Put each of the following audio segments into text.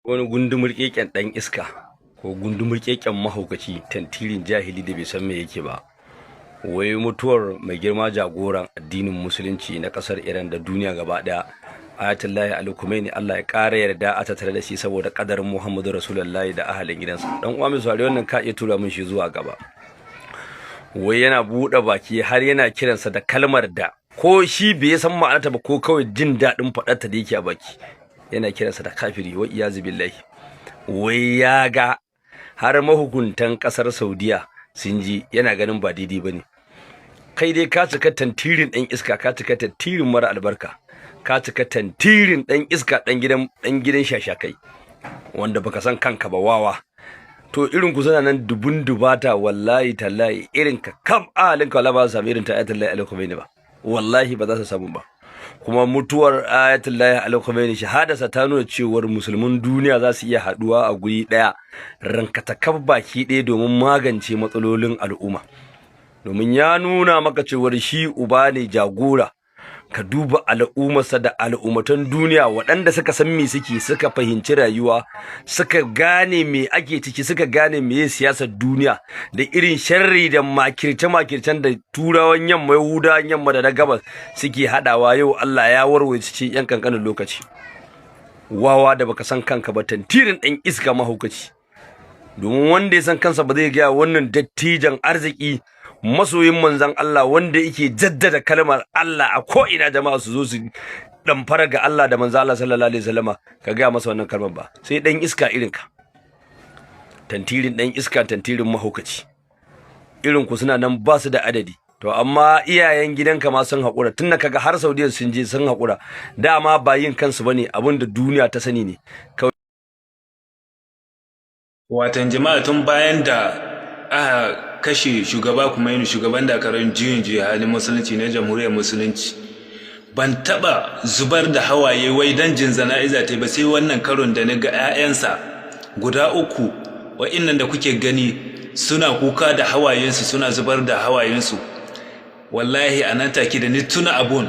Wani gundumar keken ɗan iska ko gundumar keken mahaukaci, tantirin jahili da bai san me yake ba, wai mutuwar mai girma jagoran addinin Musulunci na ƙasar Iran da duniya gaba ɗaya, Ayatullahi Ali Khomeini, Allah ya ƙara yarda a tattare da shi saboda ƙadarin Muhammadu Rasulullahi da ahalin gidansa. Dan uwa mai saurari, wannan ka iya tura min shi zuwa gaba. Wai yana buɗe baki har yana kiransa da kalmar da ko shi bai san ma'anarta ba, ko kawai jin daɗin faɗarta da yake a baki, yana kiransa da kafiri, wa iyazu billahi. Wai ya ga har mahukuntan ƙasar Saudiya sun ji, yana ganin ba daidai ba ne. Kai dai ka cika tantirin ɗan iska, ka cika tantirin mara albarka, ka cika tantirin ɗan iska, ɗan gidan shashakai wanda baka san kanka ba, wawa. To, irin ku suna nan dubun dubata. Wallahi tallahi, irin ka kam ahalin ka ba za su samu irin ta Ayatullahi Ali Khomeini ba, wallahi ba za su samu ba. Kuma mutuwar Ayatullahi Ali Khomeini, shahadarsa, ta nuna cewar musulmin duniya za su iya haduwa a guri daya rankatakaf baki ɗaya domin magance matsalolin al'umma, domin ya nuna maka cewar shi uba ne, jagora. Ka duba al'ummarsa da al'ummatan duniya waɗanda suka san me suke, suka fahimci rayuwa, suka gane me ake ciki, suka gane me siyasar duniya da irin sharri da makirce-makircen da Turawan yamma, Yahudawan yamma da na gabas suke haɗawa. Yau Allah ya warware cikin yan kankanin lokaci. Wawa da baka san kanka ba, tantirin ɗan iska, mahaukaci. Domin wanda ya san kansa ba zai gaya wannan dattijan arziki, masoyin manzon Allah, wanda yake jaddada kalmar Allah a ko ina, jama'a su zo su damfara ga Allah da manzon Allah sallallahu alaihi wasallama, ka gaya masa wannan kalmar ba, sai dan iska irin ka, tantirin dan iska, tantirin mahaukaci. Irin ku suna nan ba su da adadi. To, amma iyayen gidanka ma sun haƙura, tunda kaga har Saudiya sun je sun haƙura. Dama ba yin kansu bane, abin da duniya ta sani ne. Watan jama'a, tun bayan da aka kashe shugaba Khomeini, shugaban dakarun juyin juya halin Musulunci na Jamhuriyar Musulunci, ban taba zubar da hawaye wai dan jin jana'iza ta ba, sai wannan karon da na ga 'ya'yansa guda uku, wa'innan da kuke gani, suna kuka da hawayensu, suna zubar da hawayensu. Wallahi a nan take da ni tuna abun,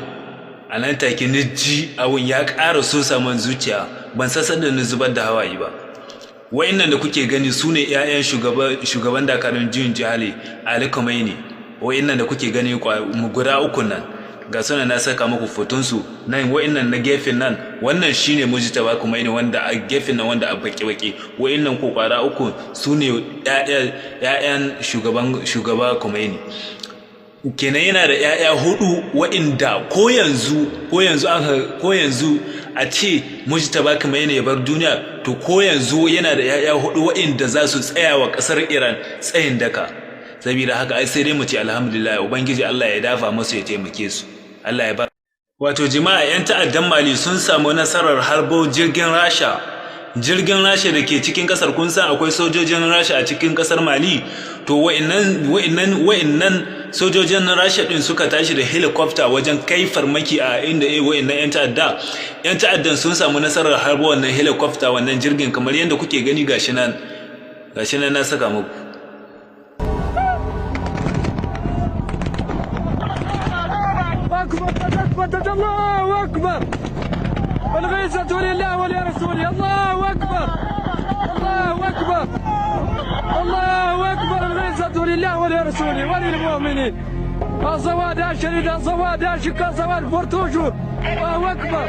a nan take ni ji abun ya ƙara so saman zuciya. Ban san da ni zubar da hawaye ba. Wa'innan da kuke gani su ne 'ya'yan shugaban dakarun juyin jihali Ali Khomeini. Wa'innan da kuke gani guda uku nan, ga suna na saka muku fotonsu nan. Wa'innan na gefen nan, wannan shine Mujtaba Khomeini, wanda a gefen nan, wanda a baki baki. Wa'innan ko kwara uku su ne 'ya'yan shugaba Khomeini. Kenan yana da 'ya'ya hudu wa'inda ko yanzu aka ko yanzu a ce Mujtaba Khomeini ya bar duniya, to ko yanzu yana da 'ya'ya hudu wa'inda za su tsaya wa kasar Iran tsayin daka. Saboda haka ai sai dai mu ce alhamdulillah. Ubangiji Allah ya dafa musu, ya taimake su, Allah ya ba. Wato jama'a, 'yan ta'addan Mali sun samu nasarar harbo jirgin Rasha, jirgin Rasha da ke cikin kasar. Kun san akwai sojojin Rasha a cikin kasar Mali. To, wa'innan sojojin Rasha din suka tashi da helicopter wajen kai farmaki a inda wa'innan 'yan ta'addan sun samu nasarar harbo wannan helicopter, wannan jirgin, kamar yadda kuke gani. Gashi nan, gashi nan na saka muku. أكبر، أكبر، الله أكبر، العزة لله ولرسوله، الله أكبر، الله أكبر، الله أكبر، العزة لله ولرسوله وللمؤمنين. الزواد الشريد، الزواد الشكا، الزواد pour toujours، الله أكبر.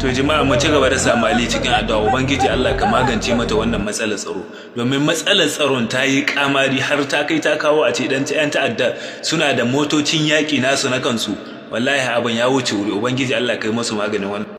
To jama'a, mu ci gaba da sa Mali cikin addu'a. Ubangiji Allah ka magance mata wannan matsalar tsaro, domin matsalar tsaron ta yi kamari har ta kai ta kawo a ce dan 'yan ta'adda suna da motocin yaƙi nasu na kansu. Wallahi abin ya wuce wuri. Ubangiji Allah kai musu maganin wannan.